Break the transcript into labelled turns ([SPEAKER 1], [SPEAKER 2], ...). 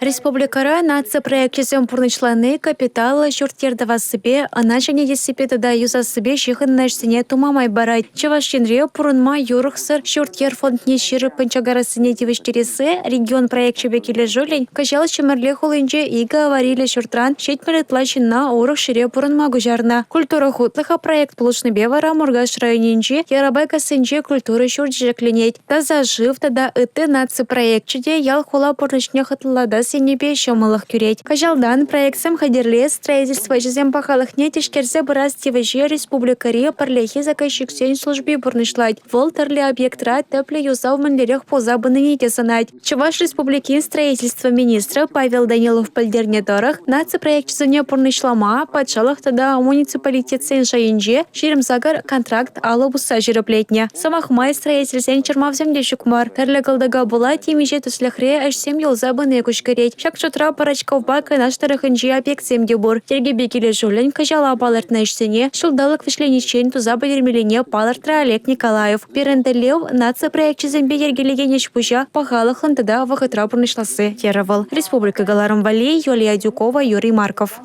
[SPEAKER 1] Республикӑра наци проекчӗсем пурнӑҫлани капиталлӑ ҫурт-йӗр тӑвассипе, ӑна ҫӗнетессипе тата юсассипе ҫыхӑннӑ ӗҫсене тума май парать. Чӑваш Енре пурӑнма юрӑхсӑр ҫурт-йӗр фондне ҫирӗппӗн чакарассине тивӗҫтересси регион проекчӗпе килӗшӳллӗн кӑҫал Ҫӗмӗрле хулинче икӗ аварийлӗ ҫуртран 70 ытла ҫынна урӑх ҫӗре пурӑнма куҫарнӑ. «Культура хутлӑхӗ» проект пулӑшнипе вара Муркаш районӗнчи Ярапайкассинче культура ҫурчӗ ҫӗкленет. Таса шыв тата ытти наци проекчӗ те ял-хула пурнӑҫне хӑтлӑлатас енӗпе ҫӑмӑллӑх кӳрет. Кӑҫалтан проектсем хатӗрлес, строительство ӗҫӗсен пахалӑхне тишкерсе пырас тивӗҫе республикӑри пӗрлехи заказчиксен служби пурнӑҫлать. Вӑл тӗрлӗ объектра тӗплӗ юсав мӗнлерех пулса пынине те сӑнать. Чӑваш Республикин строительство министрӗ Павел Данилов пӗлтернӗ тӑрӑх, наци проекчӗсене пурнӑҫлама патшалӑх тата муниципалитетсен шайӗнче 28 контракт алӑ пусса ҫирӗплетнӗ. Сӑмах май, строительсен чӑрмавсем те ҫук мар. Тӗрлӗ кӑлтӑка пула темиҫе тӗслӗхре ӗҫсем юлса пыни куҫкӗрет. Ҫак шутра Пӑрачкавпа Канаш тӑрӑхӗнчи объектсем те пур. Йӗркепе килӗшӳллӗн кӑҫала палӑртнӑ ӗҫсене ҫулталӑк вӗҫлениччен туса пӗтермеллине палӑртрӗ Олег Николаев. Пирӗн тӗллев – наци проекчӗсемпе йӗркелекен ӗҫ-пуҫа пахалӑхлӑн тата вӑхӑтра пурнӑҫласси, терӗ вӑл. Республика кӑларӑм валли Юлия Адюкова, Юрий Марков.